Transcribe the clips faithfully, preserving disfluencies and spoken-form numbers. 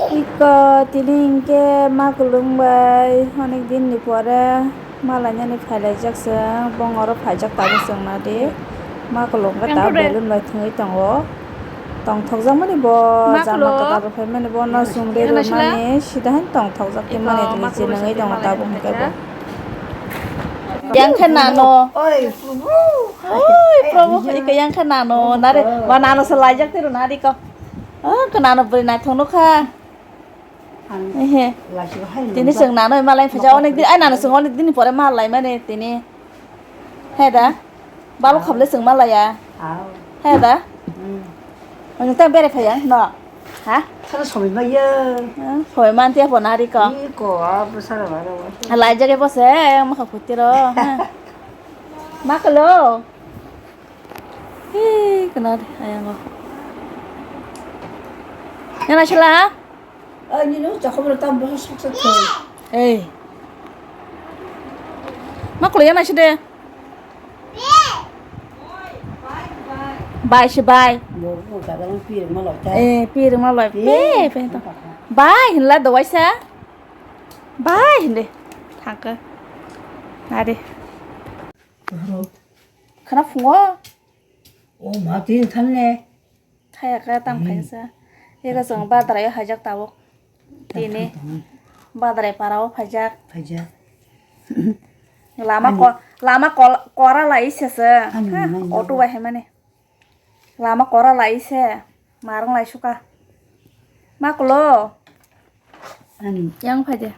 Iko tini hinkhe ma kwlwng bai onek din ni pore ma lainani phailaijak chwng, bong oro phaijak tabuk chwng nadi. Ma kwlwng khe tabuk balloon bai thwngwi tongo. Tongthokjakmani bo jama kwtal rok phaimani bo no chwng rwi rwmani sida han tongthokjak tongmani tini je nangwi tongo tabuk hinkhe bo. Yang khe nano. Oi, Prabhu. Oi, Prabhu, iko yang khe nano. Nare, wa nano se laijak tiro nari ko. Ah, khe nano bwrwi naithok nukha. Ehe. Tini chwng nano malai phaisa onek din, ai nano chwng onek din pore malai mani tini. He da? Balo khablai chwng malaya. He da? Ang ta bere phaya no. Ha? Sara sobi maya. Sobi mantia pona hari ko. Iko, abo sara bara wa. Lai jage bose, ma kha putiro. Ma kalo. Hi, kena de, ayango. Yana sila? Ai, nino, jakhobra tam bosa saksa thai. Ei. Ma kalo yana side. Bai se bai. Bo, bo, dada, mo pir ma loi ta. Eh, pir ma loi. Pe, pe to. Bai hinla do waisa. Bai hinde. Thangka. Nari. Khana phungo. O ma tin thanne. Khaya kha tam khaya sa. Ega jong badrai hajak tabuk. Tini. Badrai parao phajak. Phajak. Lama ko, lama kol, kora lai se se. Auto bai hai mani. Lama kora lai se. Marung lai suka. Ma kolo. Ani. Yang phai de.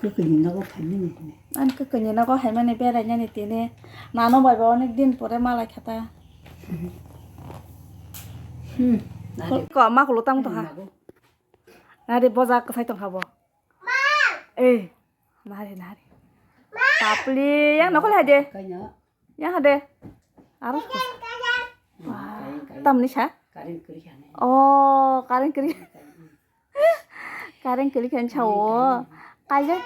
Kwkwi ni nogo phaimani hwnwi. Ani kwkwi ni nogo phaimani berainani tini. Nano bai bo onek din pore malai kha ta. Hmm. Ko ma kulo tang to ha. Nari boja kwthai tong kha bo. Eh. Nari nari. Tapli yang nokol hai de. Yang hade. Aro. Tamni sa? Oh, current kiri. Current kiri kan sao. Kaje.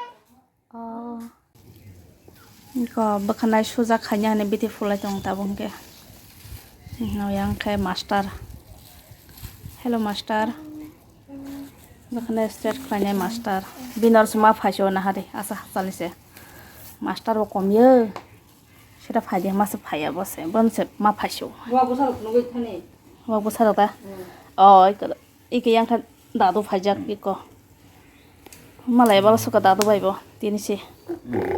Oh. Ko bakhanai suja khanya ne biti fulai tong tabung ke. No yang khe master. Hello master. Bakhanai start khlainai master. Binor suma phaisio nahari asa chalise. Master bo komye. Sira phai de, masa phai ya bo se, bon se ma phai su. Wa bwsa rok nugwi thani. Wa bwsa rok da? Hmm. Oh, iko, iko yang kha dadu phai jak iko. Malai balo suka dadu bai bo, tini se.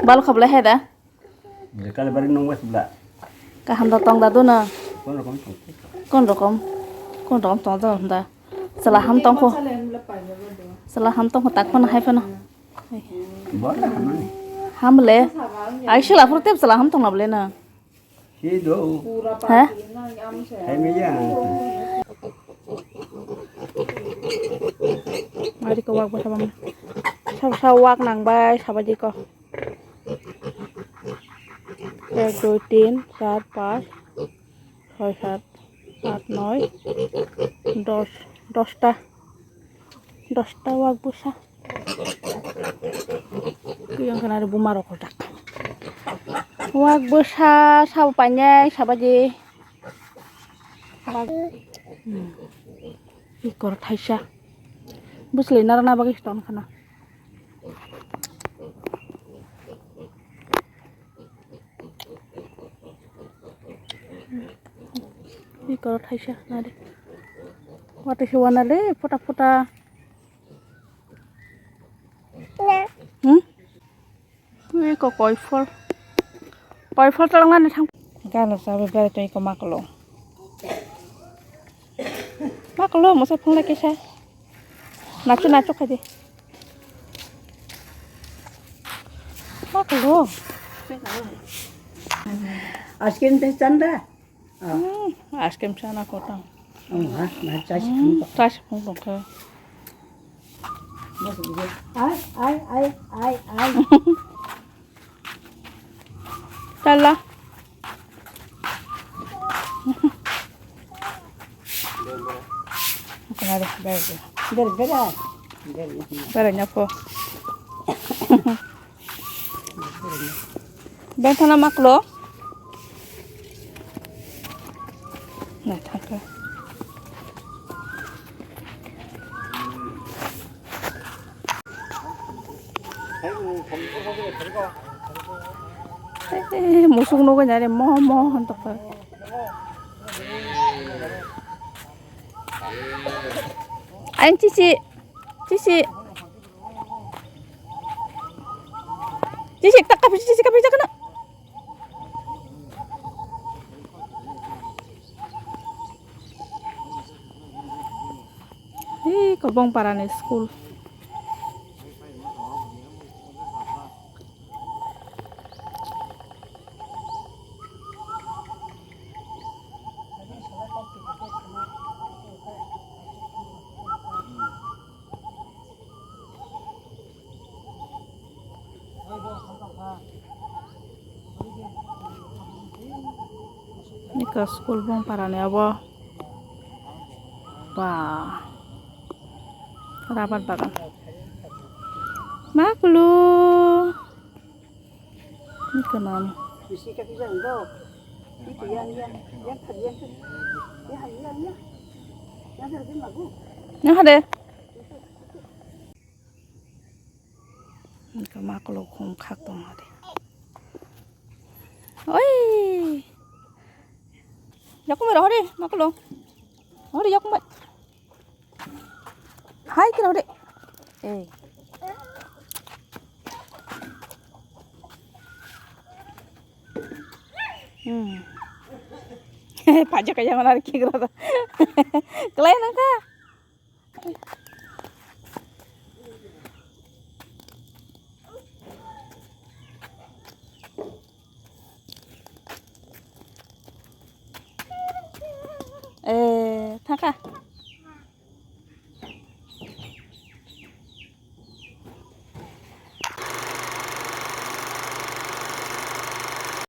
Balo khablai hai da? Kali bari nung wes bla. Kaham da tong dadu na? Kon rokom tong. Kon rokom? Kon rokom tong da hwnda. Chwla ham tongkho. Chwla ham tongkho tak phano hai phano. Hamle. Ai sila phuru tep chwla ham tongna bole na. He? Ari ko wak bwsa bam. Sa sa wak nang bai sabaji ko. Ek, dui, tin, char, panch. Soi, sat, at, noi, dos, dosta, dosta wak bwsa. Yang kena ada buma rokok dak. Wak bwsa sabo painai sabaji. Wak, hmm. Ikor thaisa. Bwsli nara na bagwi ton khana. Ikoro thaisa nari. Watwi se wanale phuta phuta. Hmm? Iko koi phol. Koi phol talangani thang. Gana sabe bere to iko maklo. Maklo mosa phungle kisa. Nachu nachu khadi. Maklo. Askin te chanda. Hmm, askin chana kotang. Oh, ha, na chasi phung. Chasi phung khe. Ai, ai, ai, ai, ai. Tala. Bera, bera. Bera, bera. Bera nyako. Bera thana maklo. Na thaka. Eh, musuk nugwi nai re, mo, mo, hwn tokha. Ain chichi, chichi. Chichi, tak kapi, chichi, kapi, tak kena. Hei, Kobong Parani school. Eka school bong parani abo. Ba. Rabar bagan. Makulu. Eka nam. Nah deh. Eka makulu khum khak tong hade. Oi. Yakumai rohori, makulu. Rohori yakumai. Hai kira hori. Eh. Hmm. Pajak aja mana kira. Kelai nangka. Eh, thangkha.